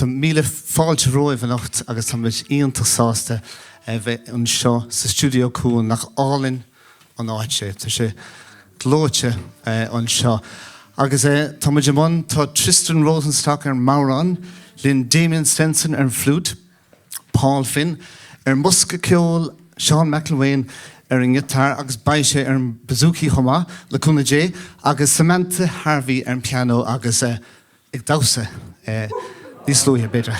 Tá míle fáilte romhaibh anocht agus tá muid iontach sásta a bheith anseo sa Stiúideo Cuan. Nach álainn an áit é? Tá sé gleoite anseo. Agus tá muid i mbun, tá Tristan Rosenstock ar an mbodhrán linn, Damien Stenson ar an bhfliúit, Paul Finn ar an mbosca ceoil, Seán McElwain ar an ngiotár agus beidh sé ar an bouzouki chomh maith, le cúnamh Dé, agus Samantha Harvey ar an pianó agus ag damhsa níos luaithe, b'fhéidir.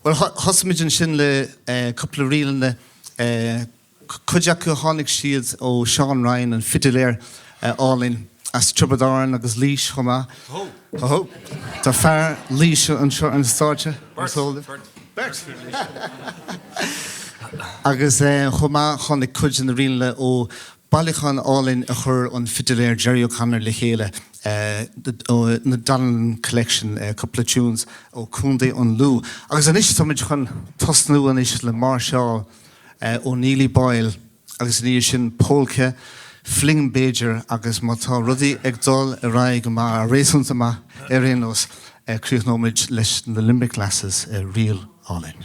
Bhuel, thosaigh muid ansin le cúpla ríleanna, cuid acu tháinig siad ó Seán Ryan, an fidiléir álainn as Tiobraid Árann agus Laois chomh maith. Ho ho! Tá fear Laoise anseo ar an stáitse. Beirt. Beirt! Agus chomh maith tháinig cuid de na ríleanna ó Bailiúchán álainn a chuir an fidiléir Gerry O'Connor le chéile, na Donnellan Collection, cúpla tunes ó Contae an Lú. Agus anois táimid chun tosnú anois le máirseáil ó Neilly Boyle agus ina dhiaidh sin polca, fling b'fhéidir agus má tá rudaí ag dul ar aghaidh go maith, réasúnta maith ar aon nós, críochnóimid leis na Limerick Lasses, ríl álainn.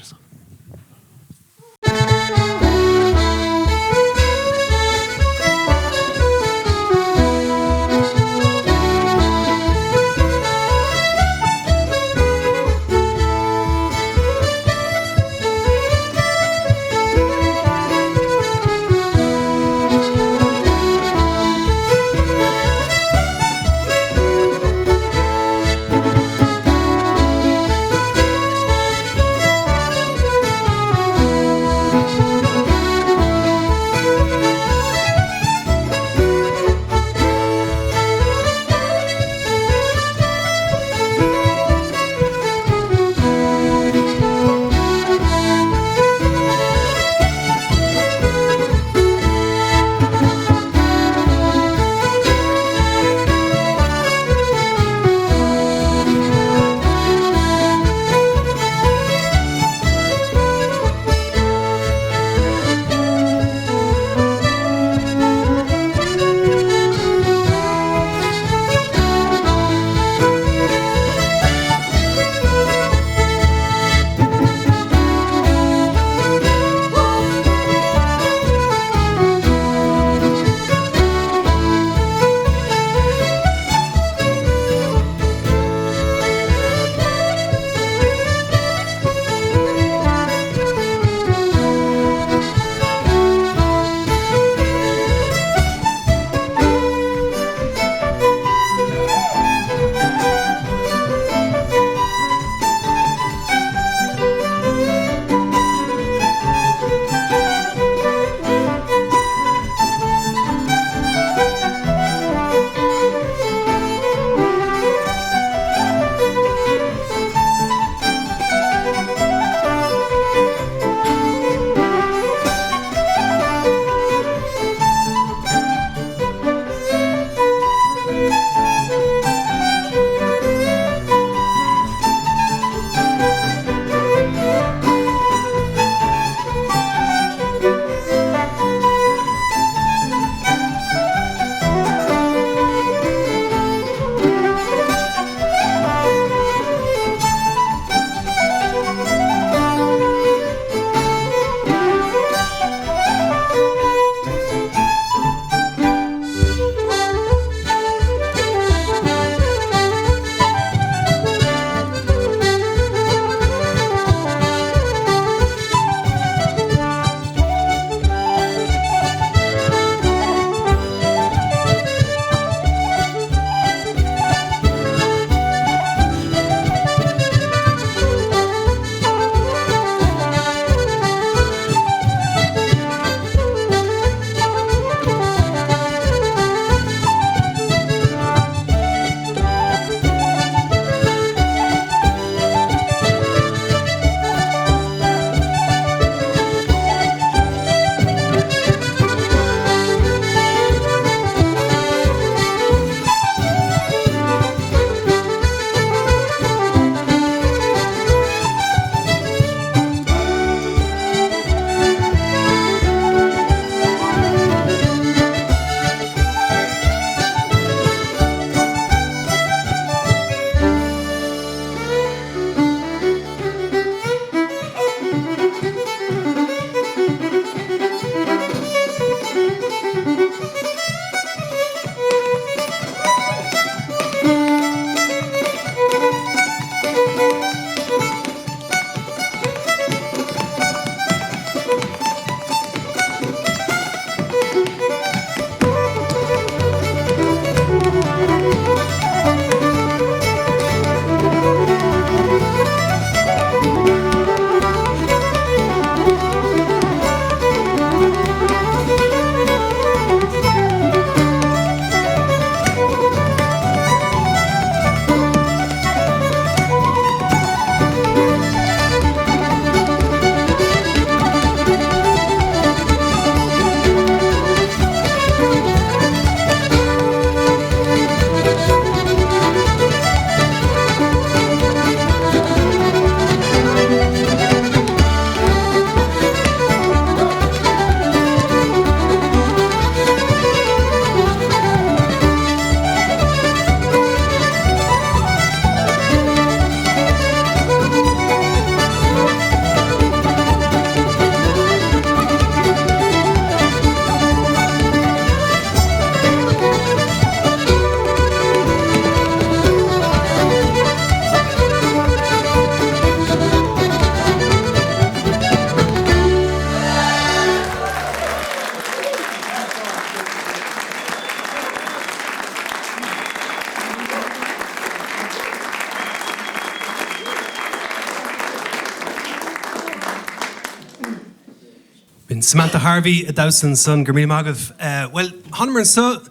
B'in Samantha Harvey ag damhsa ansan, go raibh míle maith agaibh. Bhuel, thánamar anso,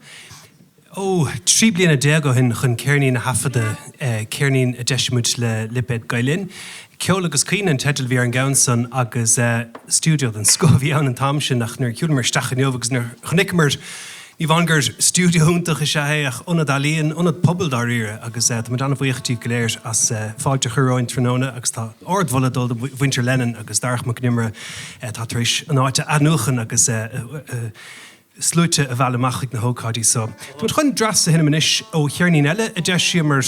ó, 13 bliana ó shin chun ceirnín a thaifeadadh, ceirnín a d'eisigh muid le lipéad Gael Linn. Ceol agus Caoineadh an teideal a bhí ar an gceann san agus stiúideo den scoth a bhí ann an t-am sin ach nuair a shiúlamar isteach inniu agus nuair a chonaiceamar Ní amháin gur stiúideo iontach is ea é ach ionad ealaíon, ionad pobail dáiríre agus tá muid an-bhuíoch díobh go léir as fáilte a chur romhainn tráthnóna agus tá ardmholadh ag dul do mhuintir Lennon agus Darach Mac Con Iomaire atá tar éis an áit a athnuachan agus sluaite a mhealladh amach chuig na hócáidí so. Tá muid chun dreas a sheinm anois ó cheirnín eile a d'eisíomar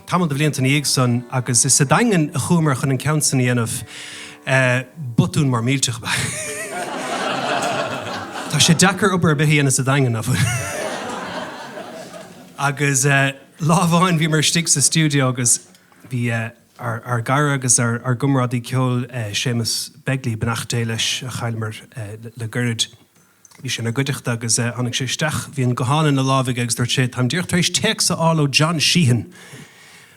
tamall de bhlianta ina dhiaidh san agus is sa Daingean a chuamar chun an ceann san a dhéanamh. Botún mór millteach ab ea. Tá sé deacair obair ar bith a dhéanamh sa Daingean, nach bhfuil? Agus lá amháin bhíomar istigh sa stiúideo agus bhí ár gcara agus ár gcomrádaí ceoil Séamus Begley, beannacht Dé leis, a chailleamar le goirid, Bhí sé inár gcuideachta agus tháinig sé isteach, bhí an guthán ina lámh aige agus dúirt sé, Táim díreach tar éis téacs a fháil ó John Sheehan,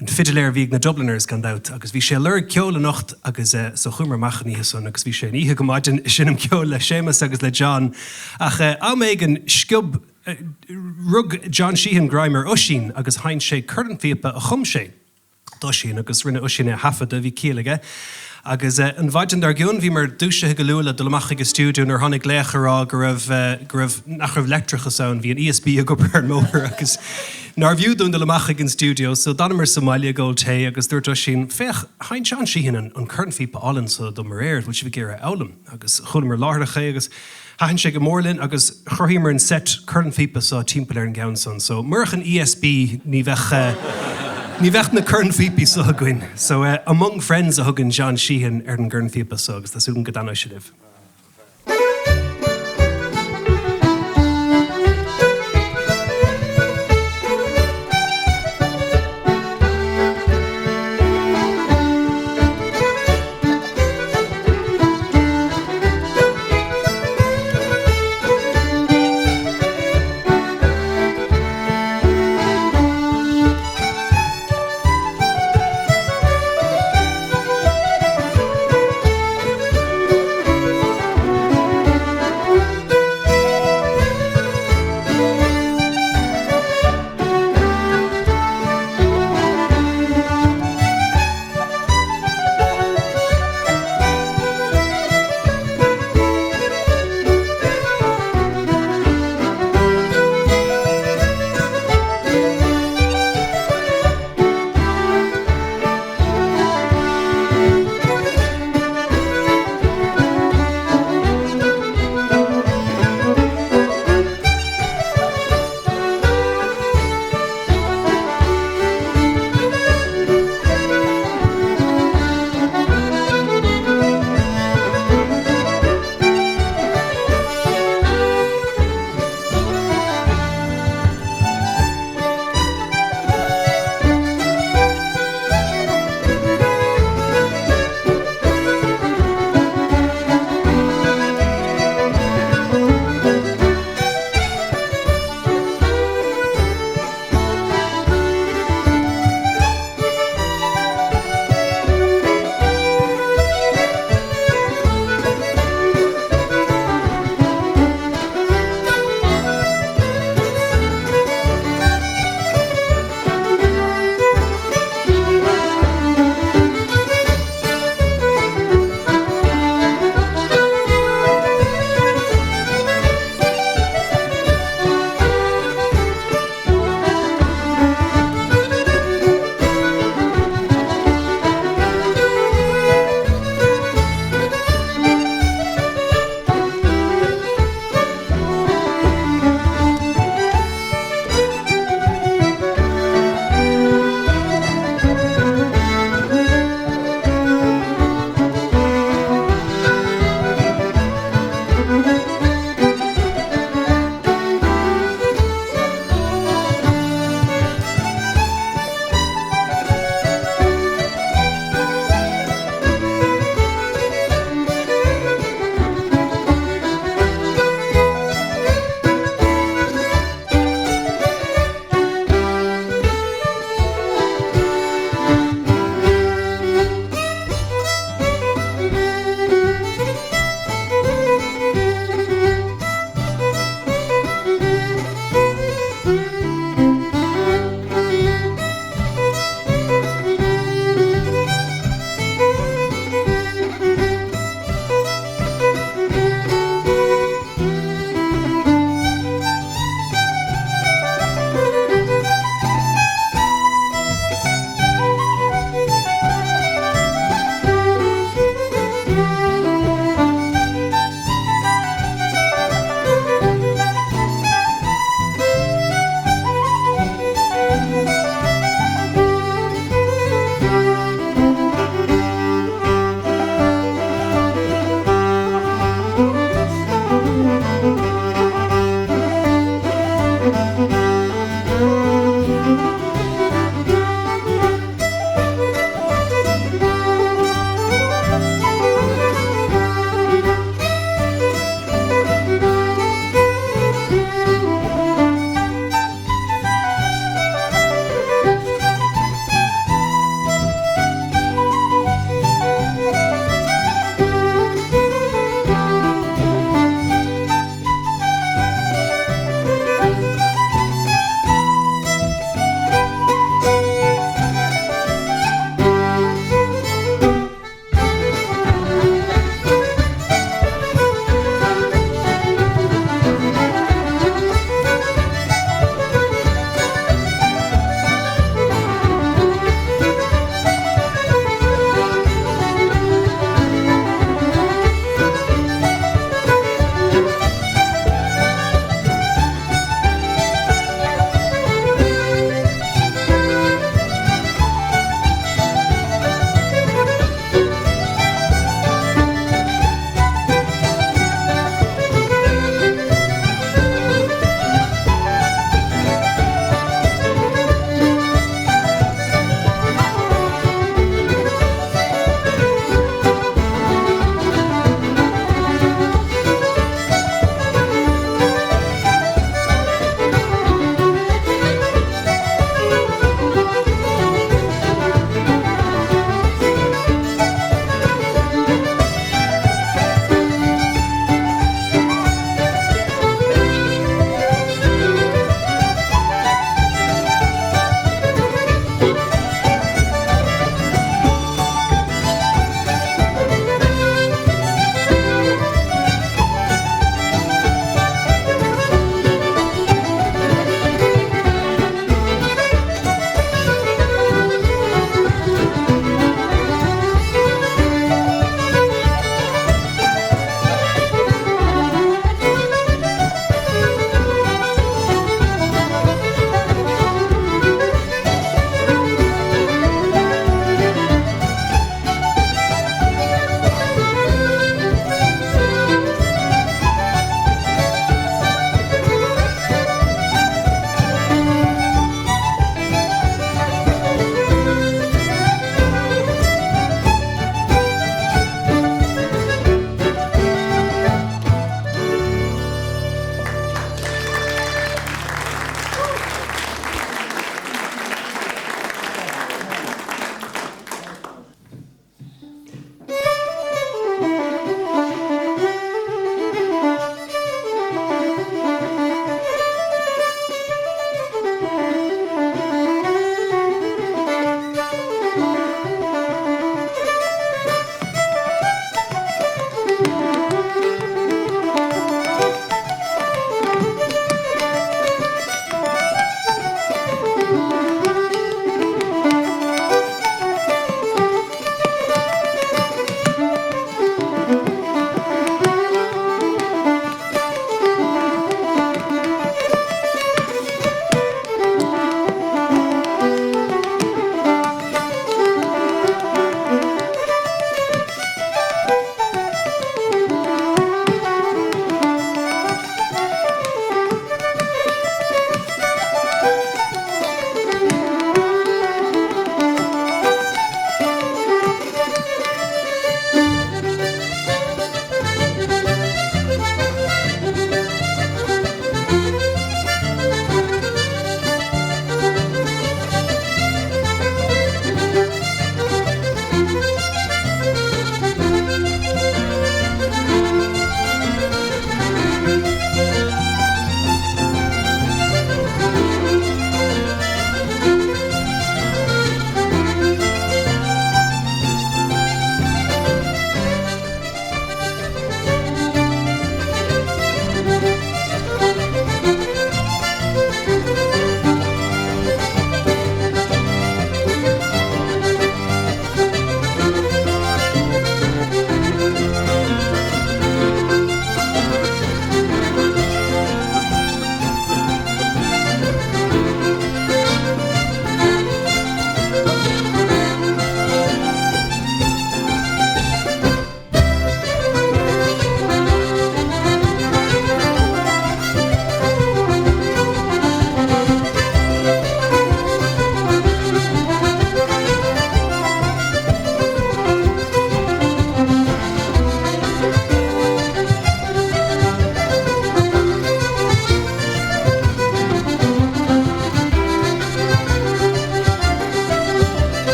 an fidiléir a bhí ag na Dubliners, gan dabht, agus bhí sé ag lorg ceoil anocht agus so chuamar amach an oíche san agus bhí sé an oíche go maidin ag seinm ceoil le Séamus agus le John ach am éigin sciob, rug John Sheehan greim ar Oisín agus sheinn sé cornphíopa a chum sé. d'Oisín agus rinne Oisín é a thaifeadadh, bhí ciall aige. Agus an mhaidin dár gcionn bhíomar dúisithe go luath le dul amach chuig an stiúideo nuair tháinig glaoch a rá go raibh, go raibh, nach raibh leictreachas ann, bhí an ESB ag obair ar an mbóthar agus nárbh fhiú dúinn dul amach chuig an stiúideo. So d'fhanamar sa mbaile ag ól tae agus dúirt Oisín, féach, sheinn John Sheehan an, an cornphíopa álainn so dom aréir, bhfuil sibh ag iarraidh a fhoghlaim? Agus chualamar láithreach é agus. Thaitin sé go mór linn agus chruthaíomar an seit cornphíopa seo timpeall ar an gceann san. So, murach an ESB ní bheadh, ní bheadh na cornphíopaí seo againn. So, Among Friends a thugann John Sheehan ar an gcornphíopa seo agus tá súil agam go dtaitneoidh sé libh.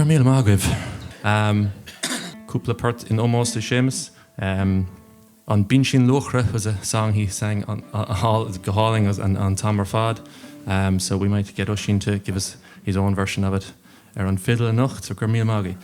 raibh míle maith agaibh. Cúpla port in ómós do Séamus. An Binsín Luachra was a song he sang on, all, go hálainn an, an t-am ar fad. Um, so we might get Oisín to give us his own version of it ar an fiddle anocht, so go raibh míle maith agaibh.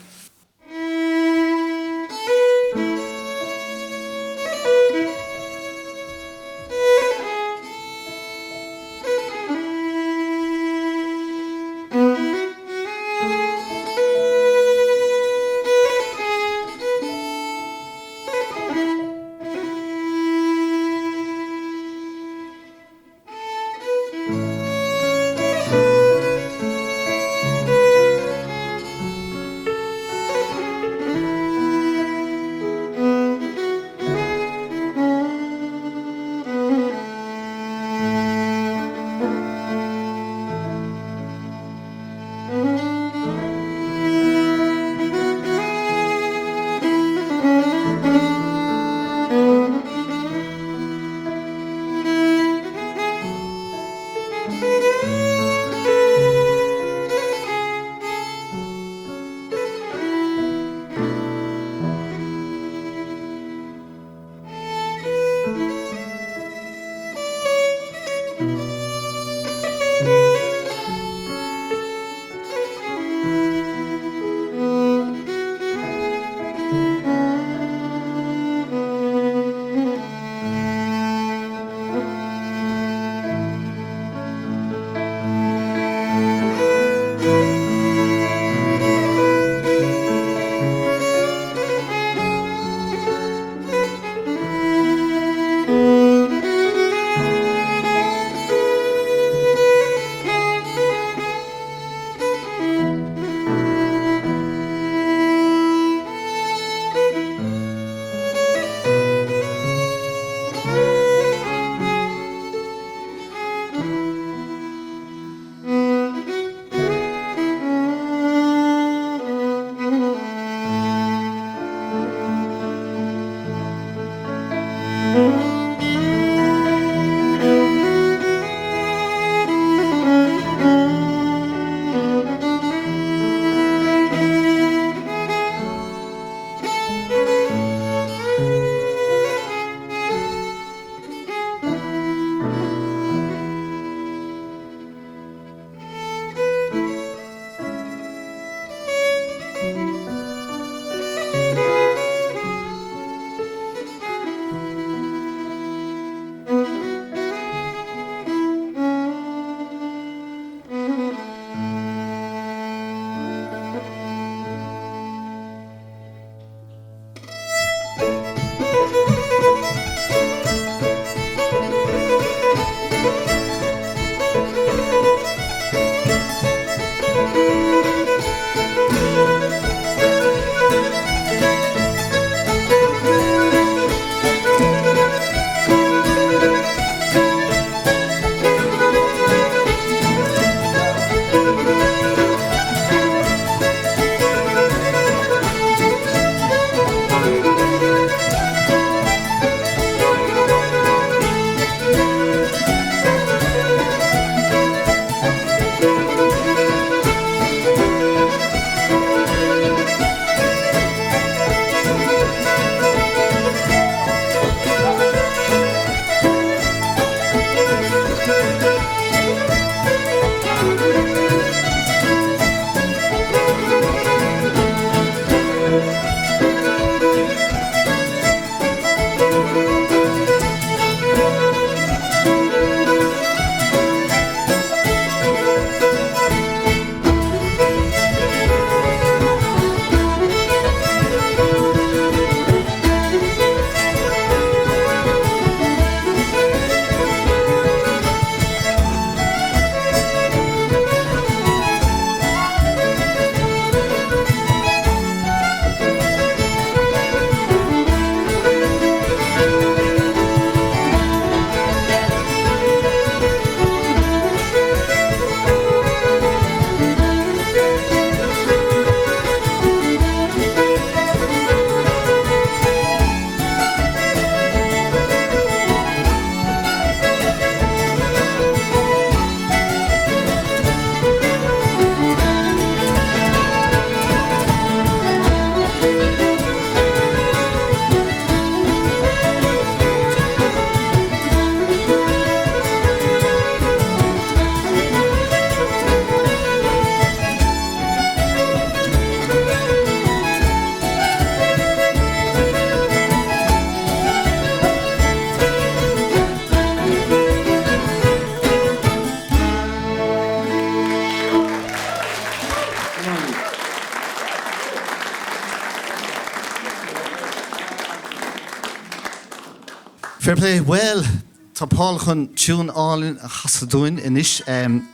Fair play. Bhuel, tá Paul chun tiún álainn a chasadh dúinn anois,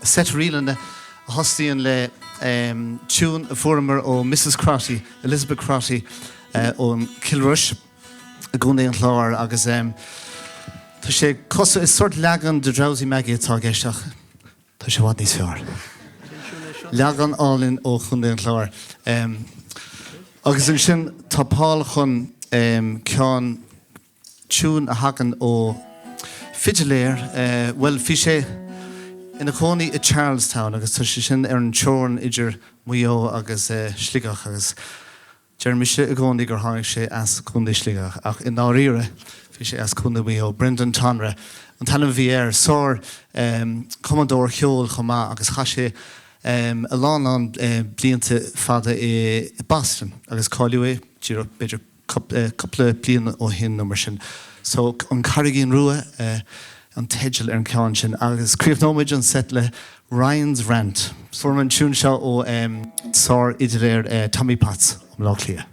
seit ríleanna a thosaíonn le tiún a fuaireamar ó Mrs Crotty, Elizabeth Crotty ón Cill Rois i gContae an Chláir agus tá sé cosúil, is sórt leagan de Drowsy Maggie atá i gceist ach tá sé i bhfad níos fearr. Leagan álainn ó Chontae an Chláir. Agus ansin tá Paul chun ceann, tiún a thagann ó fidiléir, bhuel bhí sé ina chónaí i Charlestown agus tá sé sin ar an teorainn idir Maigh Eo agus Sligeach agus Deir mise i gcónaí gur tháinig sé as Contae Shligeach, ach i ndáiríre bhí sé as Contae Mhaigh Eo. Brendan Tonra an t-ainm a bhí air, sár chumadóir cheoil chomh maith agus chaith sé a lán lán blianta fada i Boston agus cailleadh é díreach b'fhéidir cúpla bliain ó shin nó mar sin. So An Carraigín Rua an teideal ar an ceann sin agus críochnóimid an seit le Ryan's Rant. Fuair mé an tiún seo ó sár-fhidiléir Tommy Potts ó Bhaile Átha Cliath.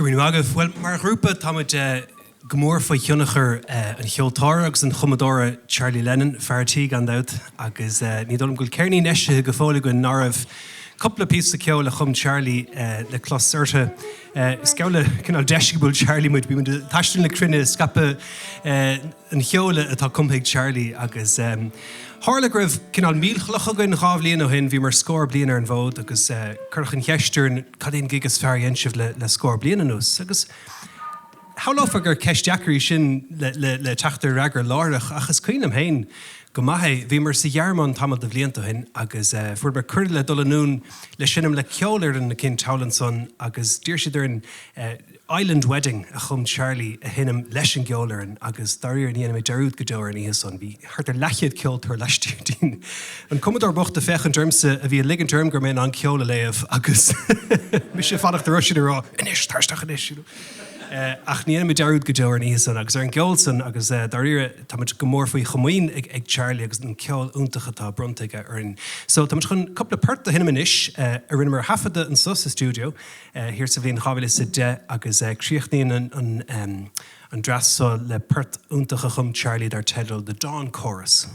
Go raibh míle maith agaibh. Bhuel, mar ghrúpa táimid go mór faoi thionchar an cheoltóra agus an chumadóra Charlie Lennon, fear a' tí gan dabht, agus ní dóigh liom go bhfuil ceirnín eisithe go fóill againn ná raibh cúpla píosa ceoil a chum Charlie le clos orthu. Is geall le cineál deisceabail Charlie muid, bímid ag taisteal na cruinne ag scaipeadh an cheoil atá cumtha ag Charlie agus tharla go raibh cineál mílchloch againn 2 bhliain ó shin, bhíomar scór bliain ar an bhfód agus cuireadh an cheist orainn cad é an gig is fearr a dhein sibh le scór bliain anuas agus shamhlófá gur ceist deacair í sin le teacht ar fhreagra láithreach ach is cuimhin liom féin go maith é. Bhíomar sa Ghearmáin tamall de bhlianta ó shin agus fuaireamar cuireadh le dul anonn le seinm le ceolfhoireann eicínt thall ansan agus d'iarr siad orainn Island Wedding a chum Charlie a sheinm leis an gceolfhoireann agus dáiríre ní dhéanfaidh mé dearúd go deo ar an oíche san. Bhí thart ar leathchéad ceoltóir laistiar dínn. An cumadóir bocht ag féachaint ormsa a bhí ag ligint orm go raibh mé in ann ceol a léamh agus mise ag fanacht ar Oisín ag rá 'Anois, tar isteach anois', you know. Ach ní dhéanfaidh mé dearúd go deo ar an oíche san agus ar an gceol san agus dáiríre táimid go mór faoi chomaoin ag Charlie agus an ceol iontach atá bronnta aige orainn. So táimid chun cúpla port a sheinm anois a rinneamar a thaifeadadh anso sa stiúideo. thiar sa bhliain 2010 agus críochnaíonn an dreas so le port iontach a chum Charlie dar teideal 'The Dawn Chorus'.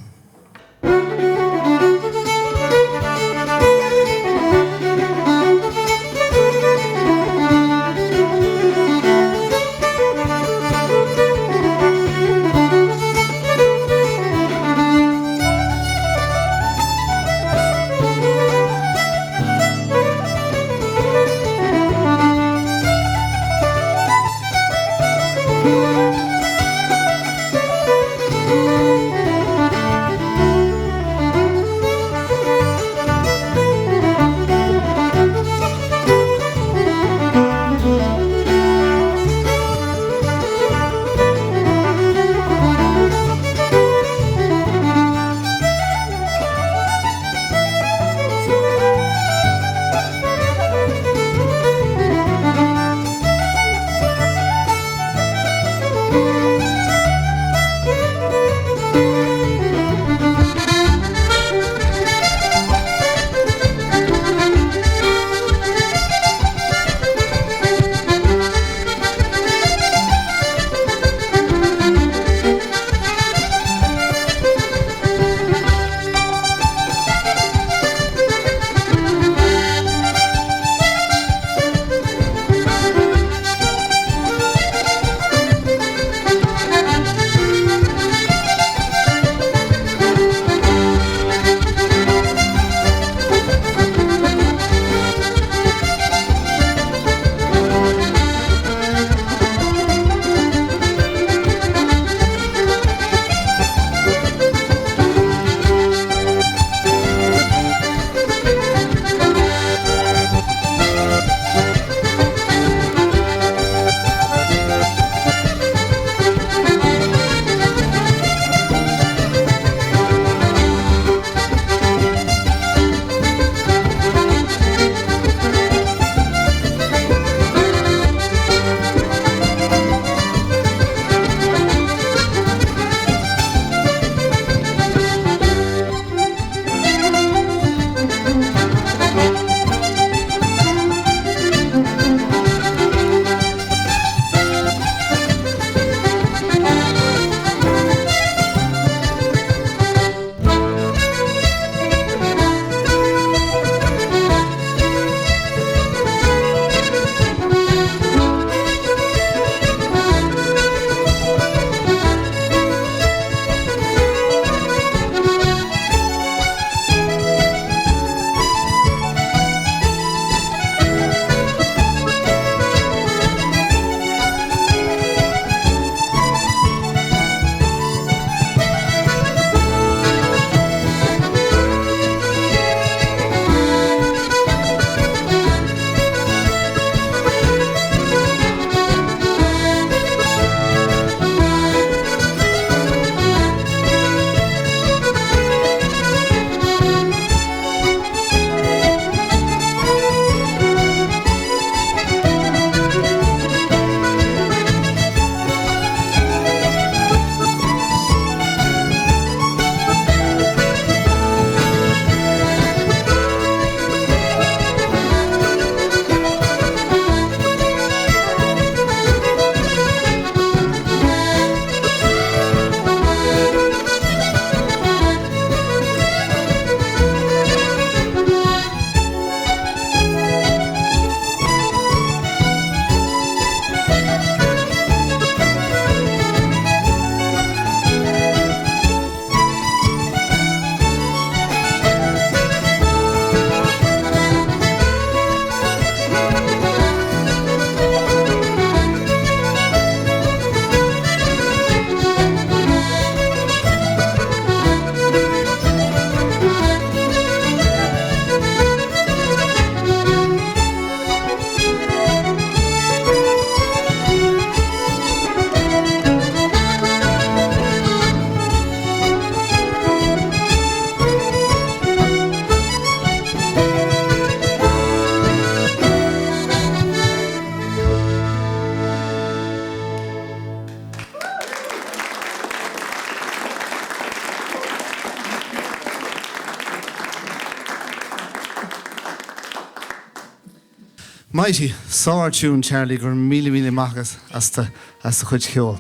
Mighty, sár-tune Charlie, go raibh míle míle maith agat as do as do chuid cheoil.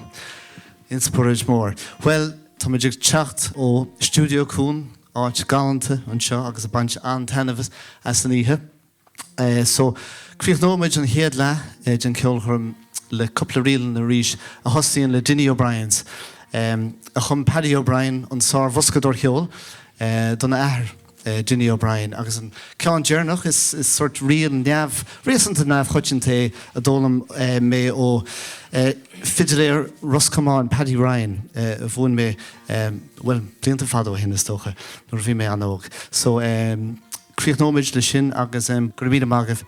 Inspioráid mór. Bhuel, táimid ag teacht ó Stiúideo Cuan, áit galánta anseo agus ag baint an-taitneamh as an oíche. So, críochnóimid an chéad leath den cheolchoirm le cúpla ríleanna arís a thosaíonn le Dinny O'Brien's, a chum Paddy O'Brien, an sár-bhoscadóir cheoil, don athair. Dinny O'Brien, agus an ceann deireanach, is sórt ríl neamh, réasúnta neamhchoitianta é a d'fhoghlaim mé ó fidiléir Ros Comáin, Paddy Ryan, a mhúin mé, bhuel, blianta fada ó shin is dócha, nuair a bhí mé an-óg. So, críochnóimid le sin agus go raibh míle maith agaibh.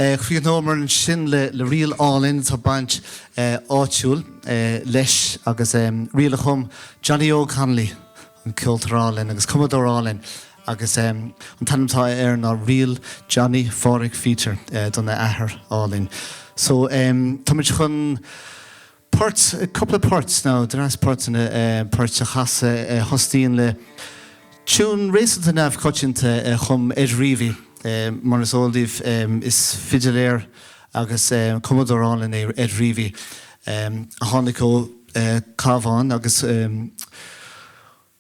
Chríochnómar ansin le ríl álainn atá baint áitiúil leis agus ríl a chum Johnny Óg Connolly, an ceoltóir álainn agus cumadóir álainn agus an t-ainm atá air ná Ríl Johnny Phádraic Pheter dona athair álainn. So táimid chun. Port, cúpla port, nó dreas portanna, poirt a chasadh a thosnaíonn le tiún réasúnta neamhchoitianta a chum Ed Reavy. Mar is eol daoibh, is fidiléir agus cumadóir álainn é Ed Reavy, a tháinig ó Cabhán agus,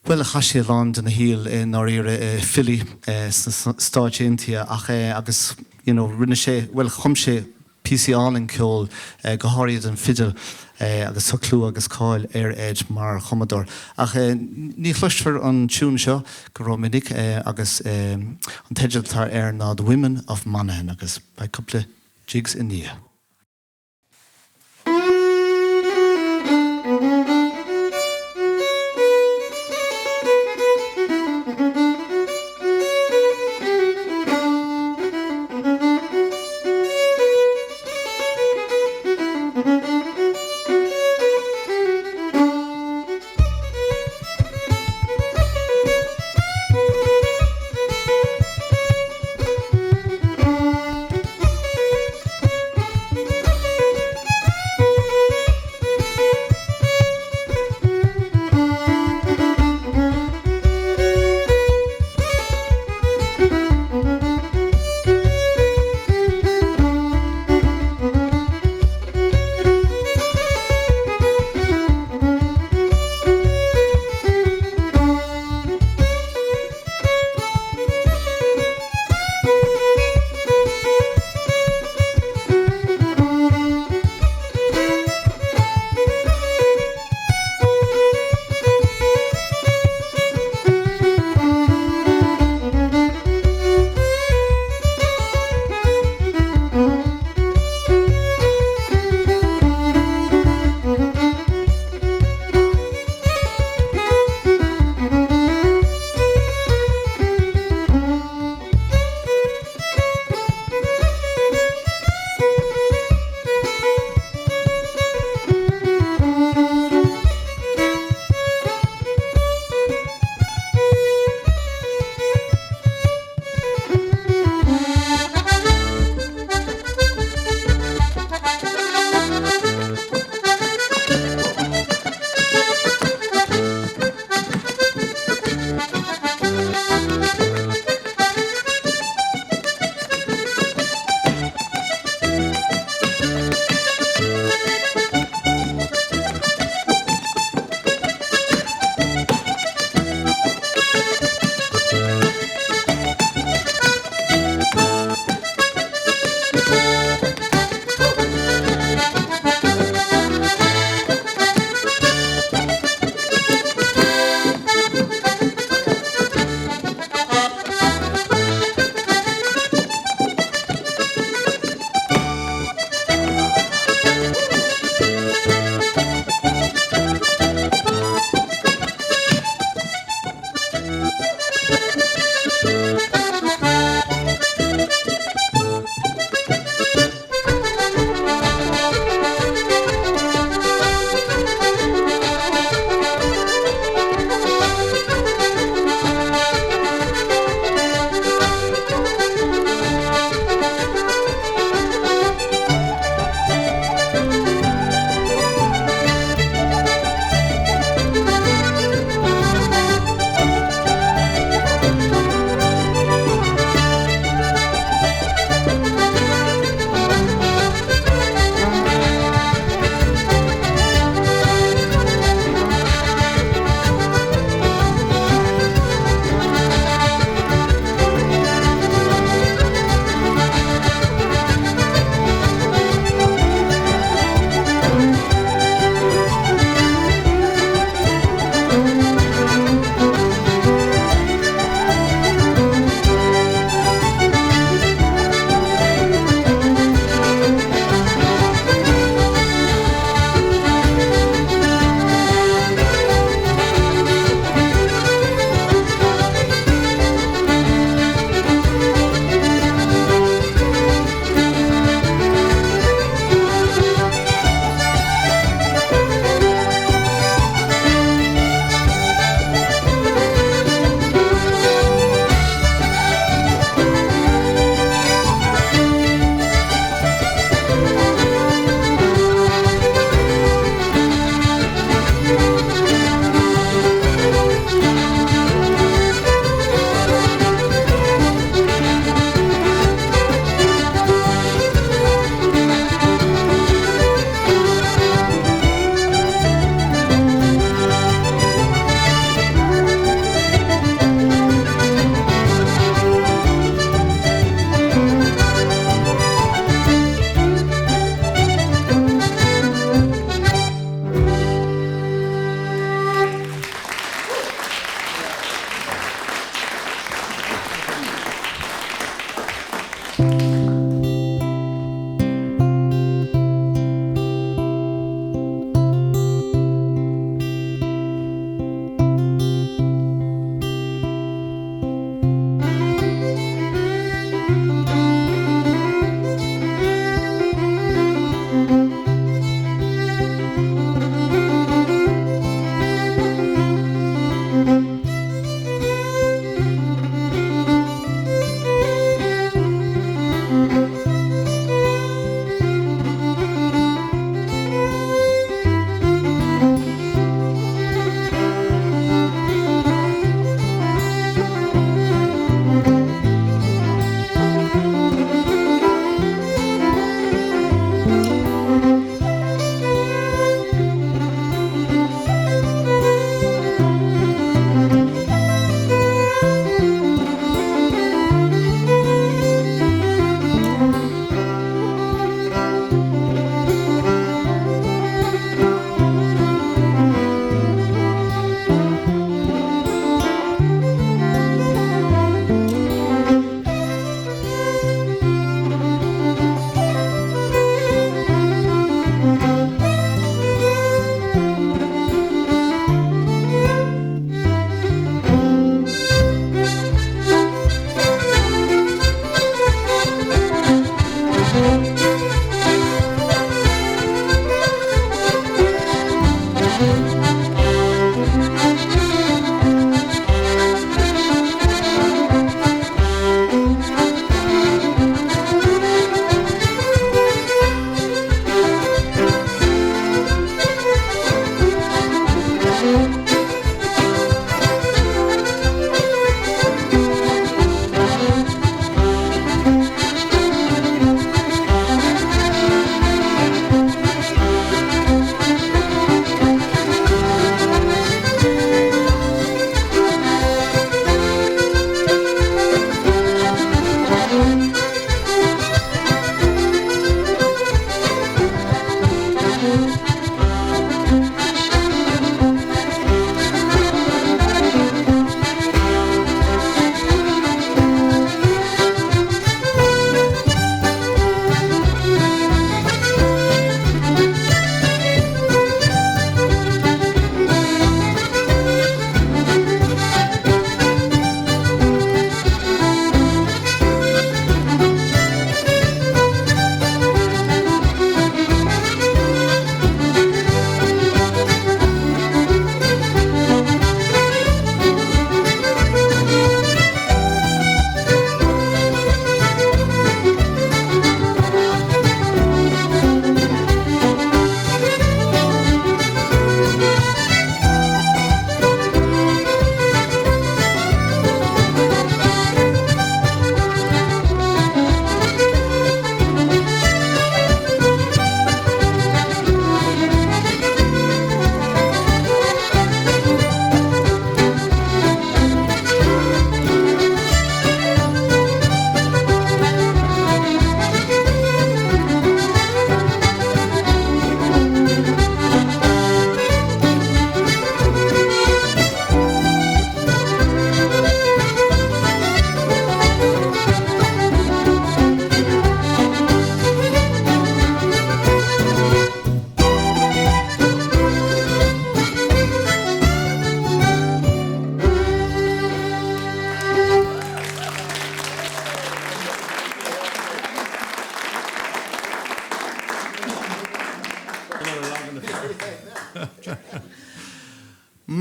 Bhuel, chaith sé a lán dena shaol i ndáiríre i Philly sna Stáit Aontaithe ach agus you know rinne sé, bhuel chum sé píosaí álainn ceoil, go háirithe don fidil agus tá clú agus cáil ar Ed mar chumadóir. Ach ní chloisfear an tiún seo go rómhinic agus an teideal atá air ná The Women of Monaghan agus beidh cúpla jigs i ndiaidh.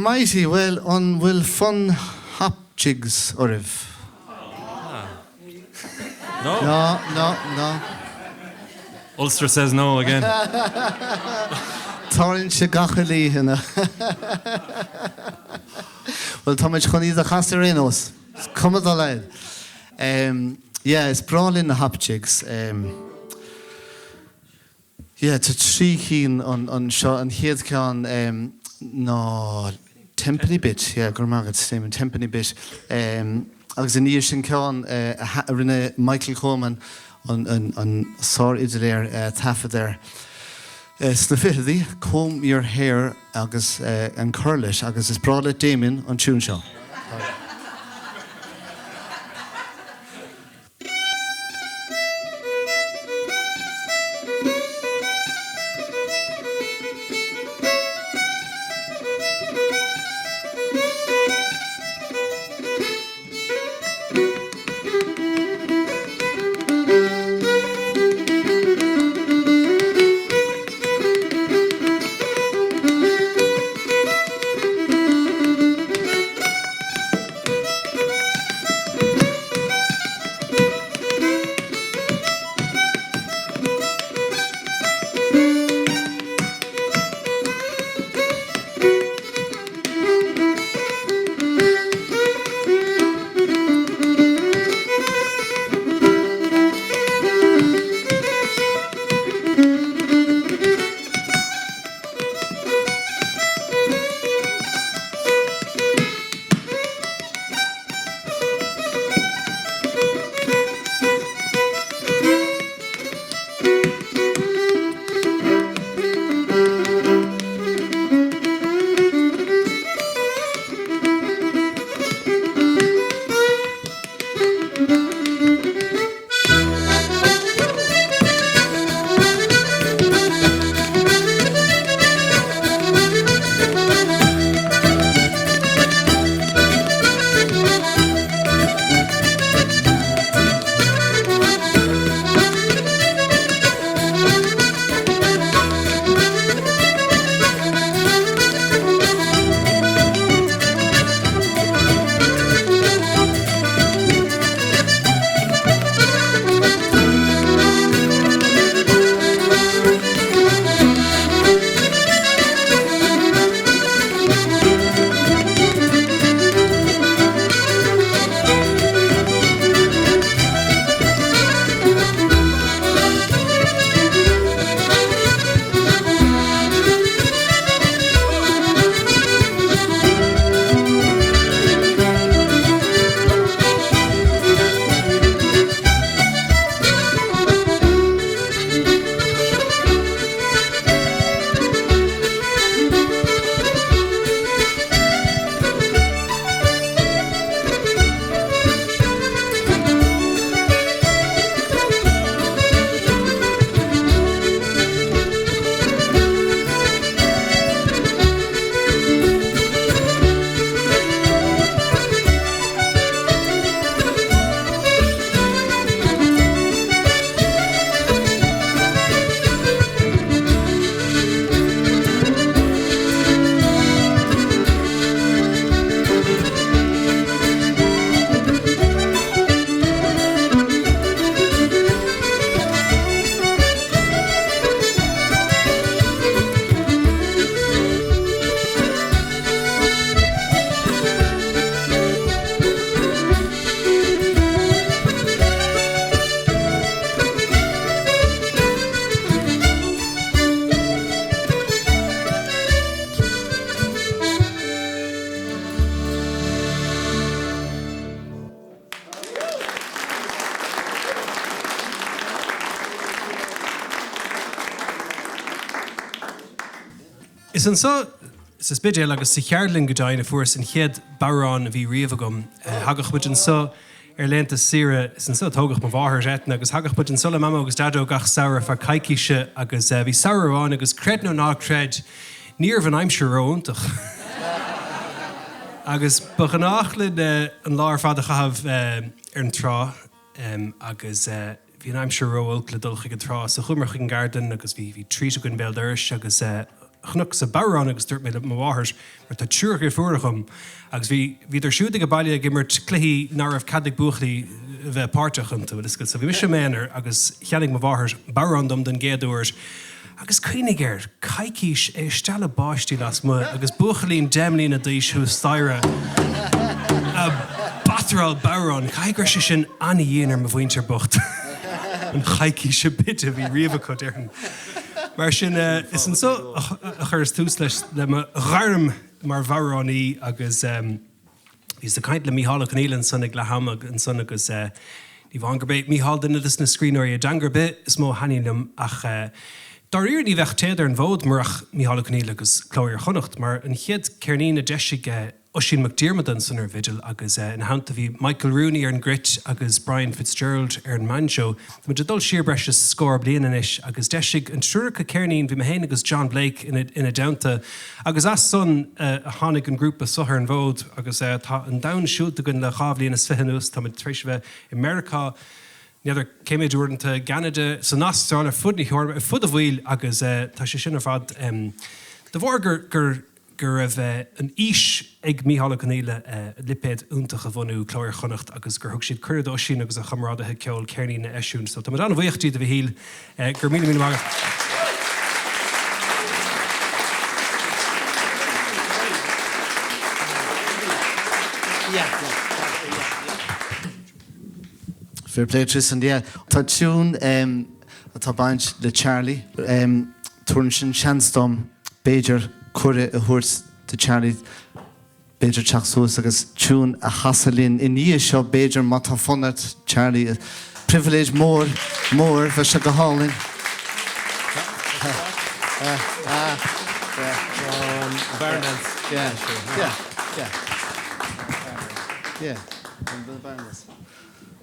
Mighty, bhuel, an bhfuil fonn Hop Jigs oraibh? No. No, no, no. Ulster says no again. Tarlaíonn sé gach uile oíche. Bhuel, tá muid chun iad a chasadh ar aon nós. Is cuma dá laghad. Yeah, is breá linn na Hop Jigs. Yeah, tá 3 chinn anseo. An chéad cheann ná Tenpenny Bit, yeah, go raibh maith agat, Damon, Tenpenny Bit. Agus ina dhiaidh sin ceann a rinne Michael Coleman, an sár-fhidléir, taifead air sna fichidí, Comb Your Hair agus an cur leis, agus is breá le Damien an tiún seo. Is anseo sa Spidéal agus sa cheardlann go deimhin a fuaireas an chéad bhodhrán a bhí riamh agam. Thagadh muid anseo ar laethanta saoire, is anseo a tógadh mo mháthair, Eithne, agus thagadh muid anseo le Mamó agus Daideo gach samhradh ar feadh coicíse agus bhí samhradh amháin agus creid nó ná creid, ní raibh an aimsir ró-iontach. Agus ba ghnách linn an lá ar fad a chaitheamh ar an trá agus bhí an aimsir ró-olc le dul chuig an trá so chuamar chuig an gceardlann agus bhí treat againn béal dorais agus. Chonacsa bodhrán agus dúirt mé le mo mháthair, mar tá triúr dheirfiúracha agam agus bhí, bhíodar siúd ag baile ag imirt cluichí nach raibh cead ag buachaillí a bheith páirteach iontu, bhfuil a fhios agat. So bhí mise i m'aonar agus cheannaigh mo mháthair bodhrán dom don gcéad uair agus cuimhnigh air, coicís é ag stealladh báistí lasmuigh agus buachaillín 10 mbliana d'aois thuas staighre ag bataráil bodhrán, caithfidh go raibh sé sin an-dhian ar mo mhuintir bocht an choicís ab fhaide a bhí riamh acu, déarfainn. Mar sin, is anso a chuireas tús leis, le mo ghairm mar bhodhránaí agus bhíos ag caint le Mícheál Ó Conghaile ansan ag leath ama ansan agus ní amháin gurb é Mícheál duine de na scríbhneoirí i dteanga ar bith is mó a thaitníonn liom ach dáiríre ní bheadh Téad ar an bhfód murach Mícheál Ó Conghaile agus Cló Iar-Chonnacht mar an chéad ceirnín a d'eisigh Oisín Mac Diarmada ansan ar an bhfidil agus ina theannta bhí Michael Rooney ar an gcruit agus Brian Fitzgerald ar an mbanjo. Tá muid ag dul siar breis is scór bliain anois agus d'eisigh an triúr acu ceirnín, bhí mé féin agus John Blake ina dteannta agus as san a tháinig an grúpa so ar an bhfód agus tá an domhan siúlta againn le dhá bhliain is fiche anuas, tá muid tar éis a bheith i Meiriceá, n'fheadar cé méid uaireanta, i gCeanada, san Astráil, ar fud na hEorpa, ar fud an bhaill agus tá sé sin ar fad de bharr gur gur go raibh an fhís ag Mícheál Ó Conghaile lipéad iontach a bhunú, Cló Iar-Chonnacht, agus gur thug siad cuireadh d'Oisín agus a chomrádaithe ceoil ceirnín a eisiúint. So tá muid an-bhuíoch díot, a Mhichíl. Go raibh míle míle maith agat. Fair play Tristan, yeah. Tá tiún atá baint le Charlie. Tabharann sin seans dom, b'fhéidir, cuireadh a thabhairt do Charlie b'fhéidir teacht suas agus tiún a chasadh linn i ndiaidh seo, b'fhéidir, má tá fonn ort, Charlie. Pribhléid mór, mór, bheadh sé go hálainn.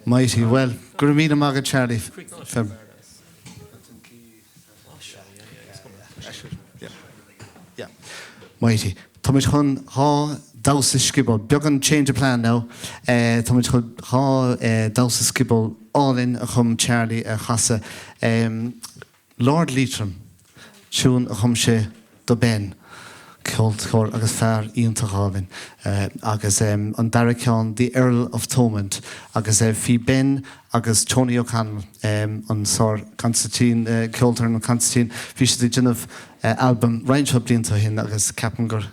Mighty, bhuel, go raibh míle maith agat Charlie. Mighty. Táimid chun dhá damhsa scioból, beagán change of plan now, táimid chun dhá damhsa scioból álainn a chum Charlie a chasadh. Lord Leitrim, tiún a chum sé do Ben, ceoltóir agus fear iontach álainn, agus an dara ceann The Earl of Thomond agus bhí Ben agus Tony O'Connell, an sár consairtín, ceoltóir an consairtín, bhí siad ag déanamh albam roinnt mhaith blianta ó shin agus ceapaim gur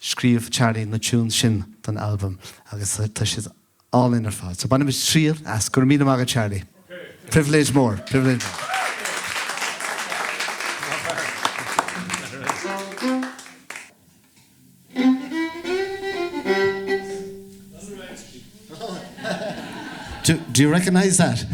scríobh Charlie na tunes sin don albam agus tá siad álainn ar fad. So bainfimid triail as. Go raibh míle maith agat Charlie. Pribhléid mór. Pribhléid mór. Do, do you recognise that?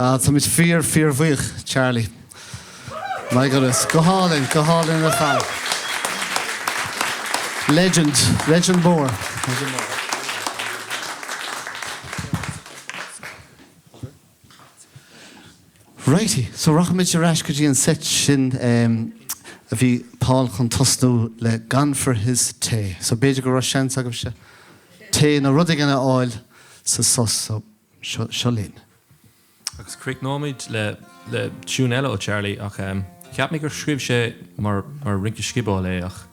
Ah, táimid fíor, fíorbhuíoch, Charlie. My goodness. Go hálainn, go hálainn ar fad. Legend, legend mór. Legend mór. Righty, so rachaimid ar ais go dtí an seit sin a bhí Paul chun tosnú le Gone for his Tae. So b'fhéidir go raibh seans agaibhse tae nó rud éigin a fháil sa sos, so seo, seo linn. Agus críochnóimid le le tiún eile ó Charlie ach cheap mé gur scríobh sé mar mar rince sciobóil é ach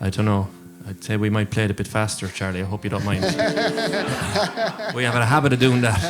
I don't know, I'd say we might play it a bit faster, Charlie, I hope you don't mind. We have a habit of doing that.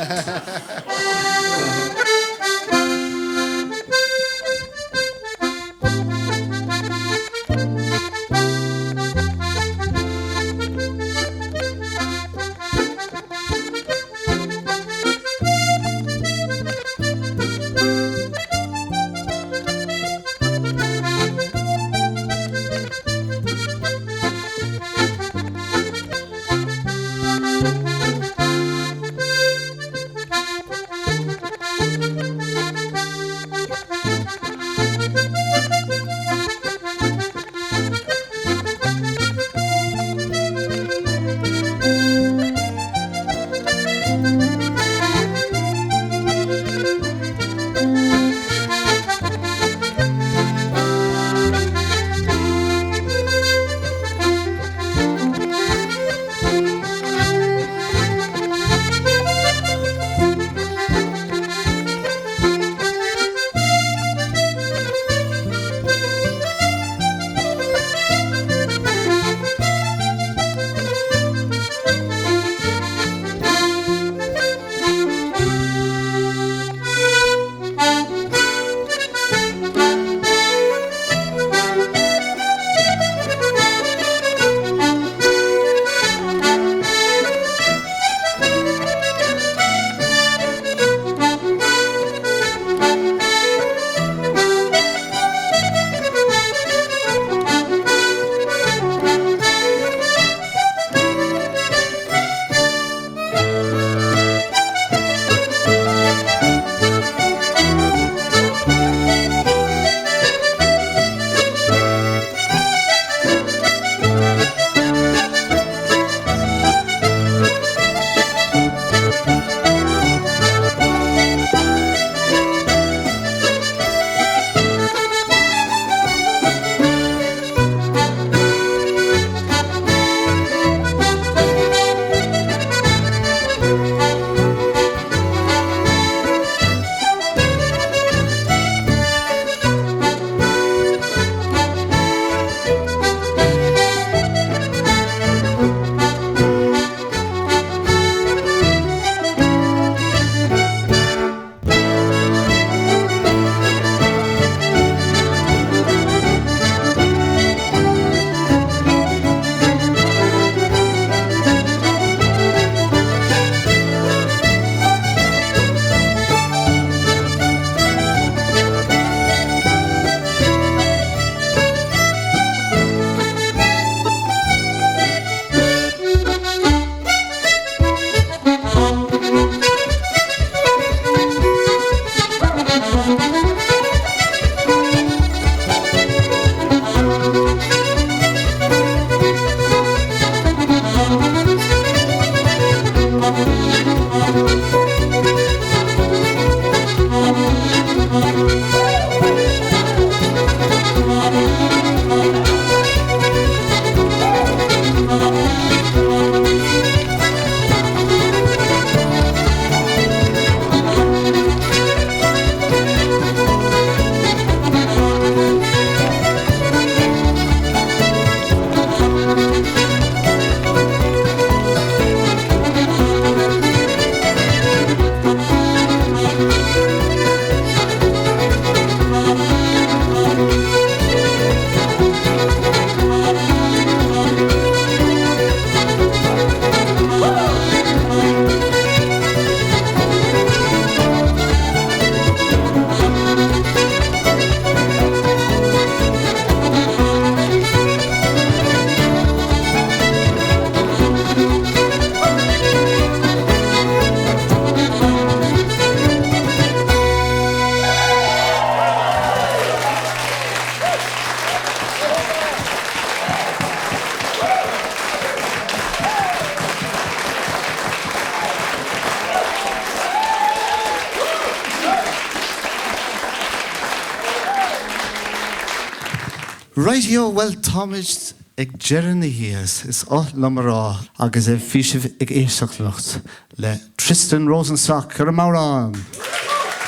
Rightio, bhuel táimid ag deireadh na hoíche, is oth liom a rá, agus bhí sibh ag éisteacht anocht le Tristan Rosenstock ar an mbodhrán,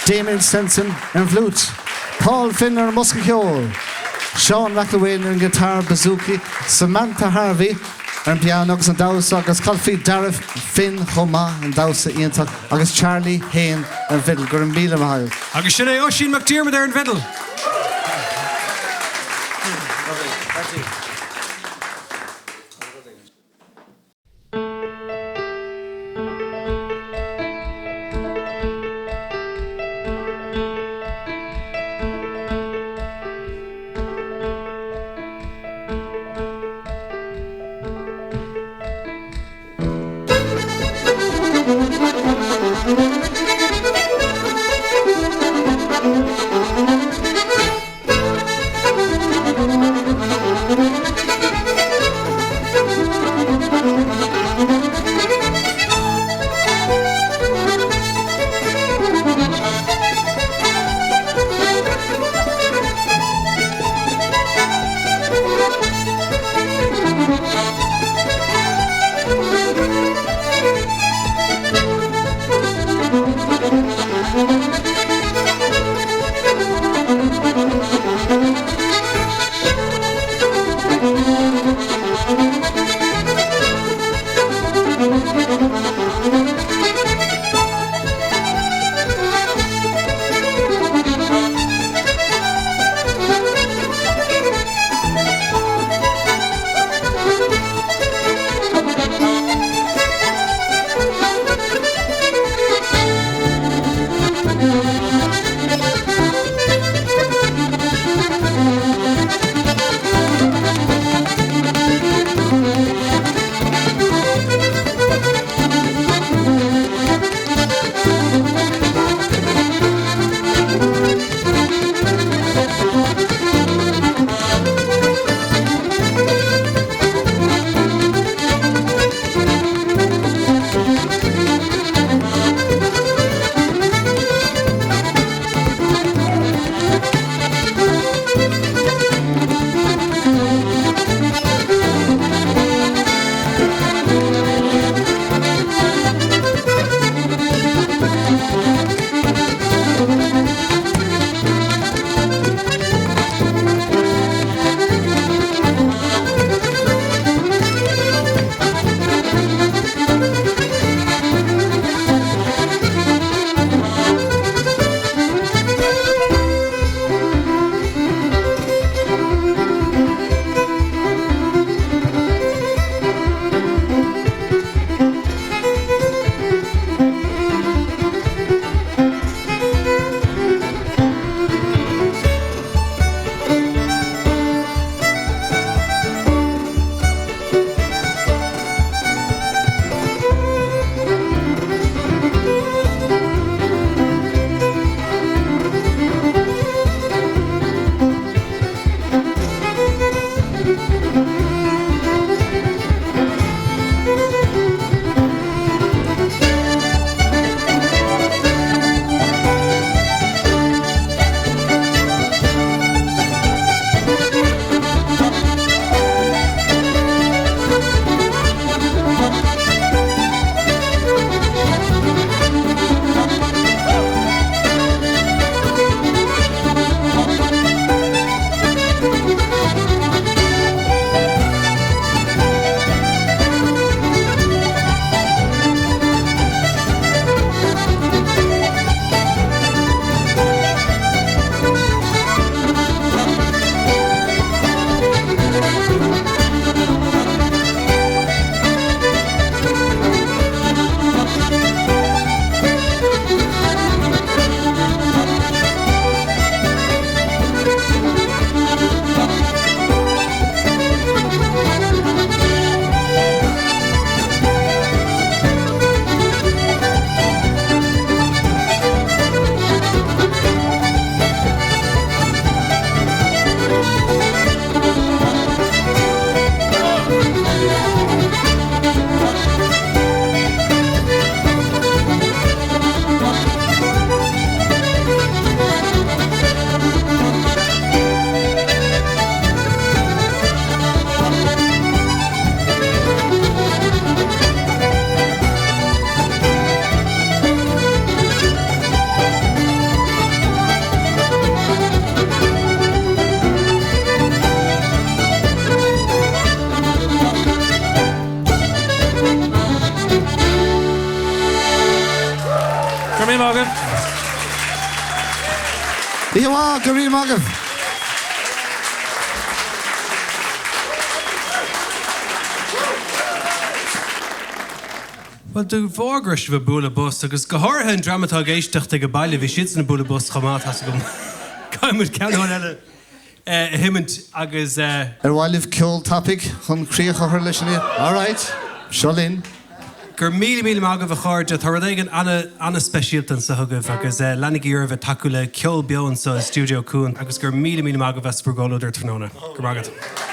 Damien Stenson ar an bhfliúit, Paul Finn ar an mbosca ceoil, Seán McElwain ar an ngiotár bouzouki, Samantha Harvey ar an bpianó agus an damhsa agus caithfidh Darragh Finn chomh maith, an damhsa iontach, agus Charlie fhéin ar an bhfidil. Go raibh míle maith agat. Agus sin é Oisín McDiarmid ar an bhfidil! maith agaibh. Oíche mhaith, go raibh míle maith agaibh. Bhuel, de bharr go raibh sibh ag bualadh bos, agus go háirithe an dream atá ag éisteacht ag baile, bhí siadsan ag bualadh bos chomh maith, tá's agam. Caithfidh muid ceann amháin eile a sheinnt agus. Ar mhaith libh ceol tapaidh chun críoch a chur leis an oíche? Alright, seo linn. Go raibh míle míle maith agaibh a chairde, tá rud éigin an-an-speisialta anseo agaibh agus leanaigí oraibh ag tacú le ceol beo anseo i Stiúideo Cuan agus go raibh míle míle maith agaibh as bhur gcomhluadar tráthnóna. Go raibh maith agat.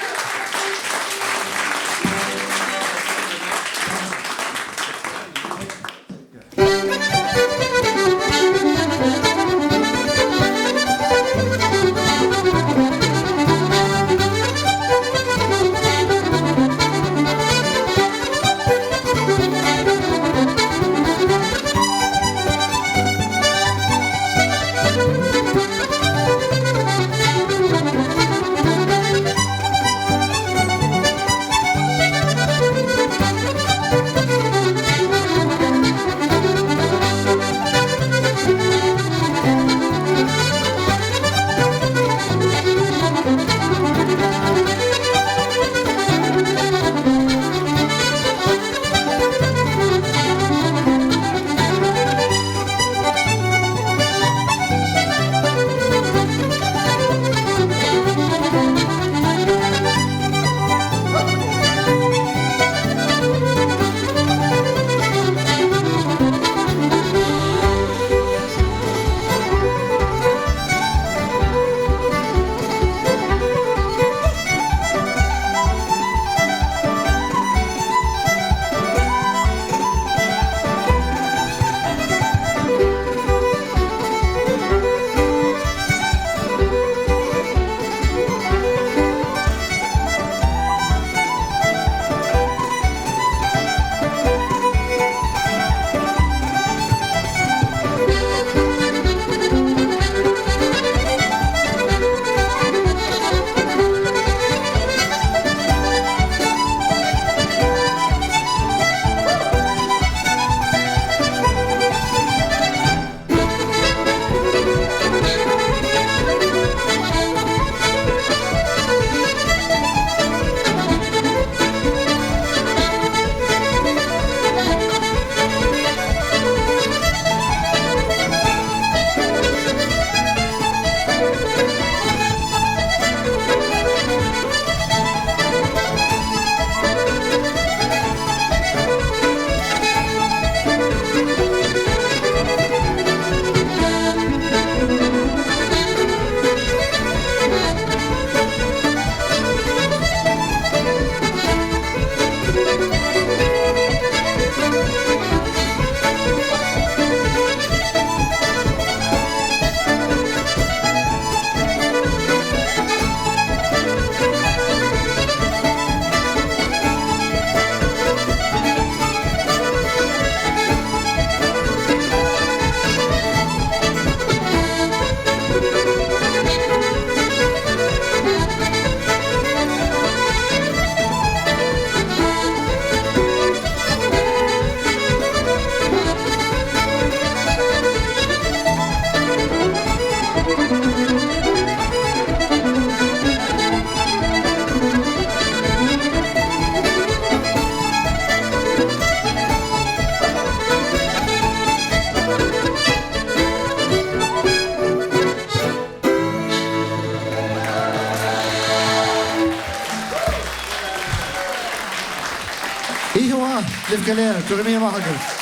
Oíche mhaith libh go léir, go raibh míle maith agaibh.